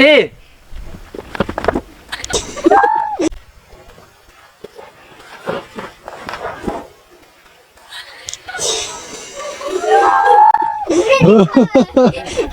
Ib.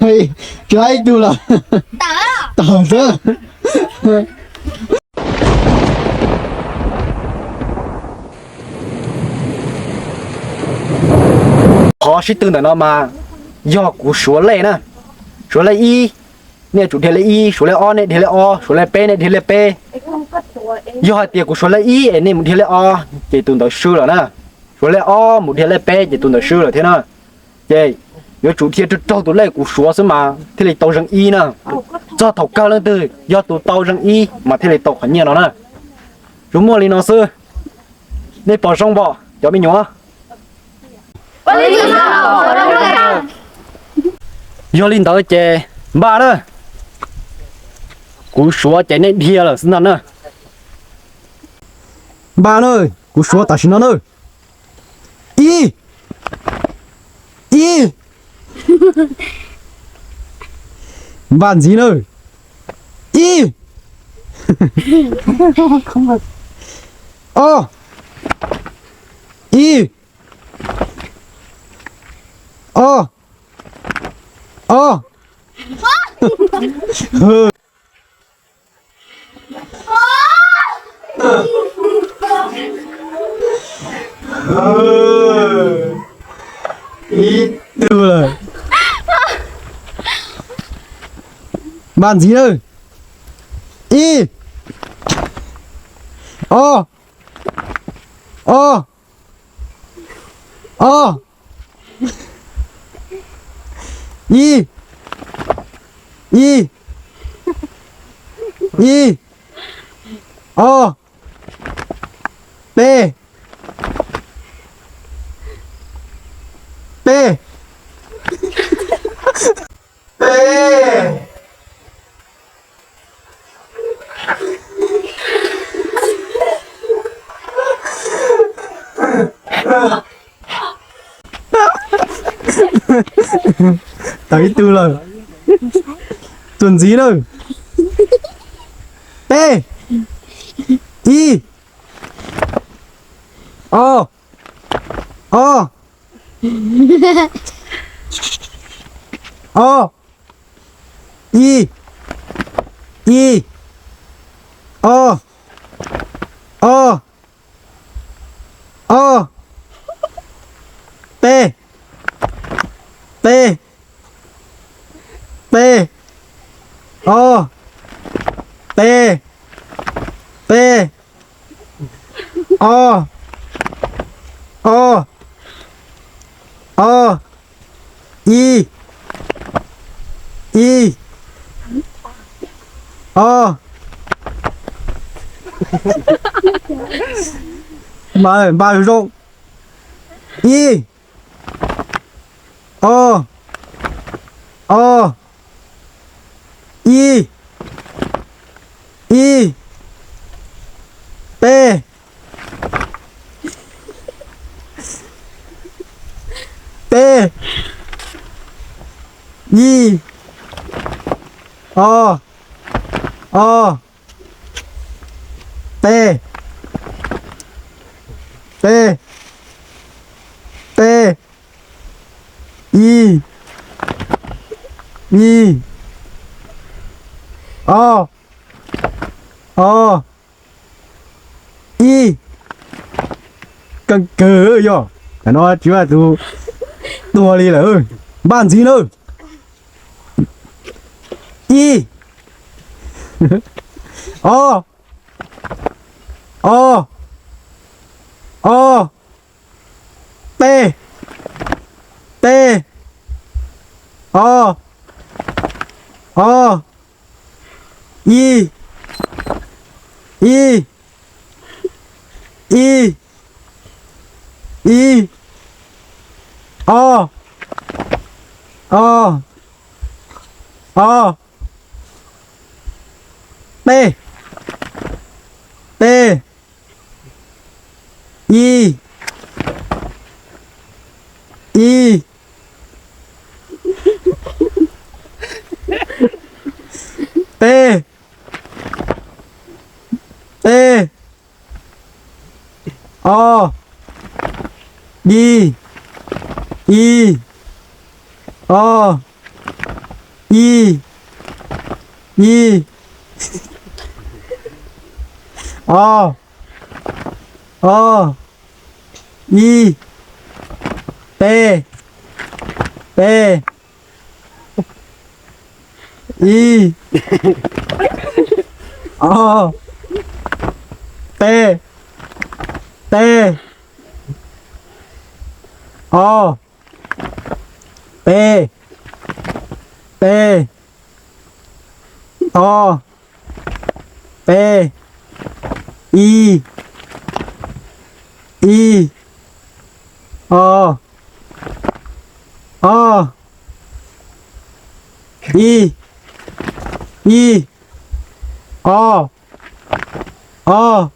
Tsis laib ib tug lawm. Tawm xwb. Qhov sib tw ntawm no mas yog kuv suav lej na. Suav lej ib, nej tsum dhia lej ib, suav lej ob, nej dhia lej ob, suav lej peb, nej dhia lej peb. Yog hais tias kuv suav lej ib es nej mus dhia lej ob ces tus ntawd swb lawm na. Suav lej ob mus dhia lej peb ces tus ntawd swb lawm thiab na. Ces yuav tsum dhia raug raug tus lej kuv suav xwb mas thiaj li tau zeem ib na. Txog thaum kawg leej twg yog tus tau zeem ib mas thiaj li tau qhov nyiaj no na. Tsuas muaj li no xwb. Nej pom zoo pom cov me nyuam? Yog li ntawd ces npaj na. Kuv suav ces nej dhia lawm xwb ntag na. Npaj na, kuv suav tam sim no na. Ib, ib. Npaj ntxiv na. Ib, ob, ib, ob, ob. Ib tug lawm. Npaj ntxiv na. Ib, ob, ob, ob, ib, ib, ib, ob, peb, peb, peb. Tawm ib tug lawm. Tus ntxiv na. Peb, ib, ob, ob, ob, ib, ib, ob, ob, ob, peb, peb, peb, ob, peb, peb, ob, ob, ob, ib, ib, ob. Npaj zoo. Ib, ob, ob, ib, ib, peb, peb, ib, ob, ob, peb, peb, peb, ib, ib, ob, ob, ib. Keej kawg yog, tam no tsis muaj tus tuag li lawm. Npaj ntxiv na. Ib, ob, ob, ob, peb, peb, ob, ob, ib, ib, ib, ib, ob, ob, ob, peb, peb, ib, ib, Ib, ib, ob, ib, ib, ob, ob, ib, peb, peb, ib, ob, peb, peb, ob, peb, peb, ob, peb, ib, ib, ob, ob, ib, ib, ob, ob,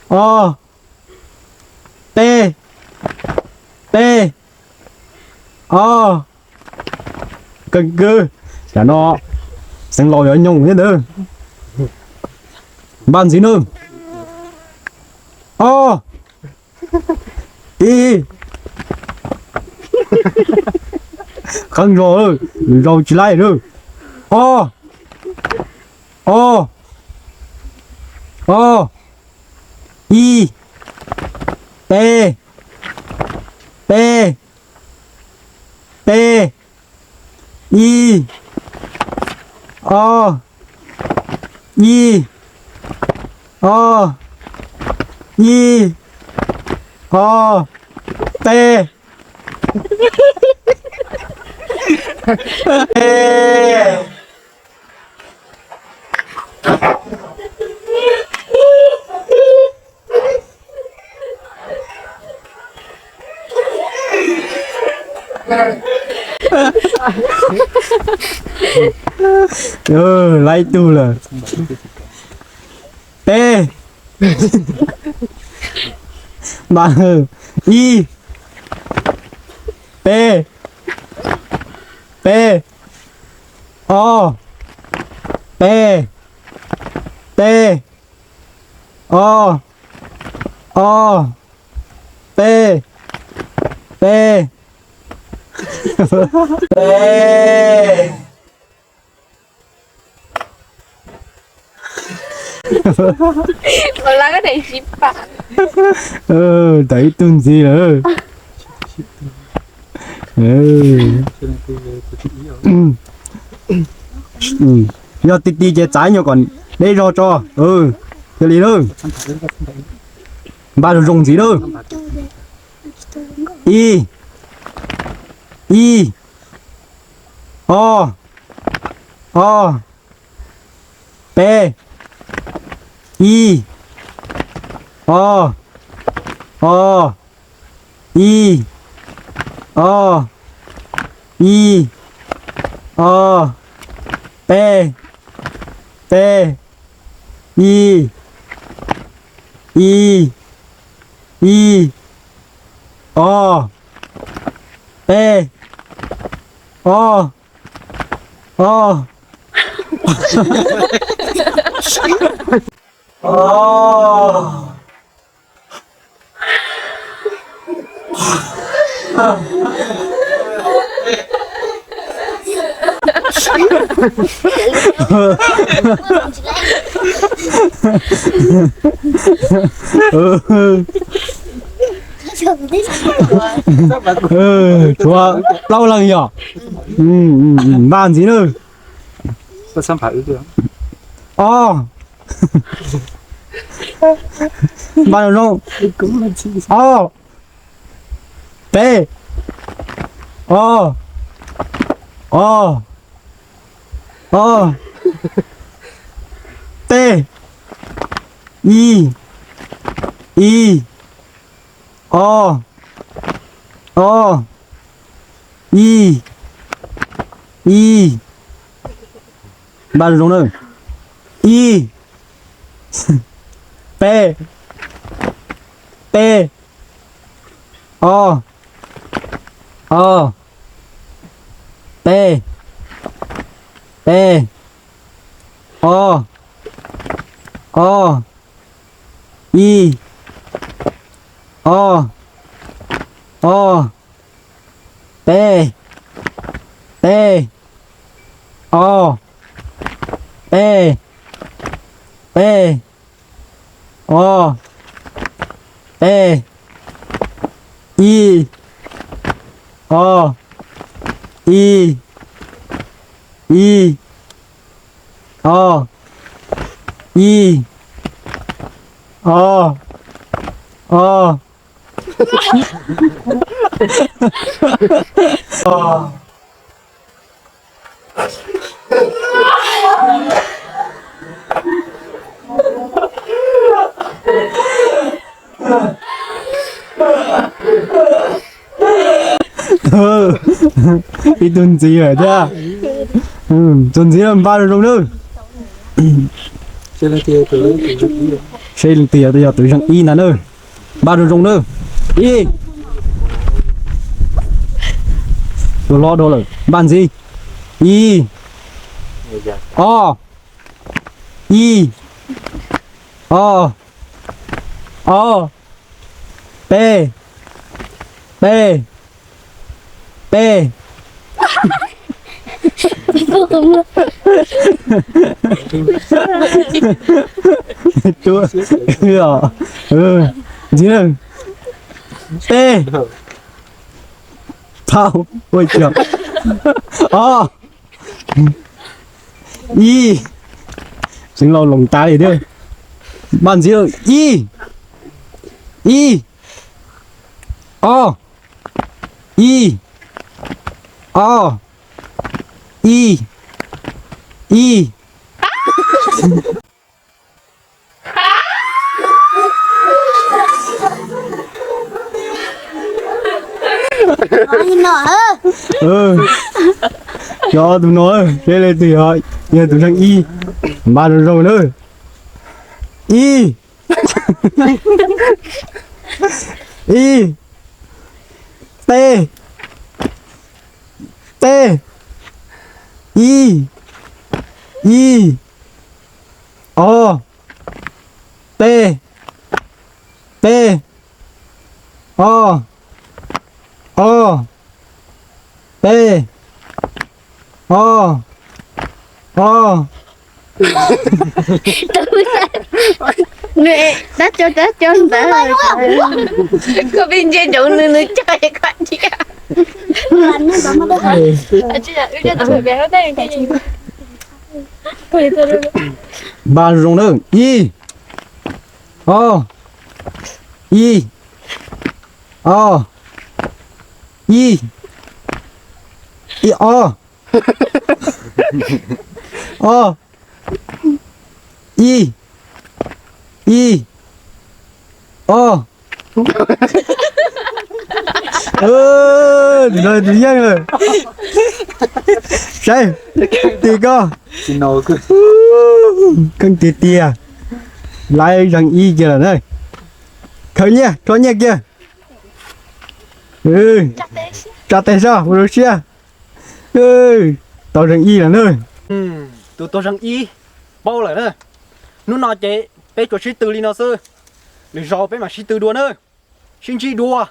ob, peb, peb, ob. Kawg kawg, tam no xeev laus yuav nyoos thiab ntawd. Npaj ntxiv nawb. Ob, ib, qeeb zog, zaus tsis laib lawm. Ob, ob, ob, ib, peb, peb, peb, ib, ob, ib, ob, ib, ob, peb, peb. Laib tug lawm. Peb. Npaj, ib, peb, peb, ob, peb, peb, ob, ob, peb, peb, peb. Tawm ib tug ntxiv lawm. Yog ti ti ces txav nyuag kom deb zog tso. Cia li lawm. Npaj zoo zoo ntxiv lawm. Ib, ib, ob, ob, peb, ib, ob, ob, ib, ob, ib, ob, peb, peb, ib, ib, ib, ob, peb, ob, ob, ob. Tshuav plaub leeg yog. Npaj ntxiv nawb. Ob. Npaj zoo zoo. Ob, peb, ob, ob, ob, peb, ib, ib, ob, ob, ib, ib. Npaj zoo zoo na. Ib, peb, peb, ob, ob, peb, peb, ob, ob, ib, ob, O, peb, peb, o, peb, peb, o, peb, ib, o, ib, ib, o, ib, o, o. Ib tug ntxiv lawm thiab. Tus ntxiv npaj zoo zoo nawb. Seb leej twg yog tus zeej ib ntag nawb. Npaj zoo zoo nawb. Ib, tus hlob dhau lawm, npaj ntxiv. Ib, ob, ib, ob, ob, peb, peb, peb. Ntxiv, peb, tau, ua cas, ob, ib, tseev laus loos tas li thiab. Npaj ntxiv, ib, ib, ob, ib, ob, ib, ib. Cov tus no, seb leej twg yog, yog tus zeej ib, npaj zoo zoo nawb. Ib, ib, peb, peb, ib, ib, ob, peb, peb, ob, ob, peb, ob, ob. Tab co tab co ntawd. Koj pheej ntsia rau nws, nws coj es koj ntsia. Npaj zoo nawb. Ib, ob, ib, ob, ib, ib, ob, ob, ib, ib, ob. Tus no tus yeej lawm. Saib, tim koj. Kheej tiag tiag. Laiv zeej ib kiag lawm na. Khaws nyiaj, rho nyiaj kiag. Tsa tes soj ua zoo siab. Tau zeej ib lawm na. Tus tau zeej ib paub lawm na. Hnub no ces peb tsuas sib tw li no xwb. Lwm zaus peb mam sib tw dua na. Sib ntsib dua.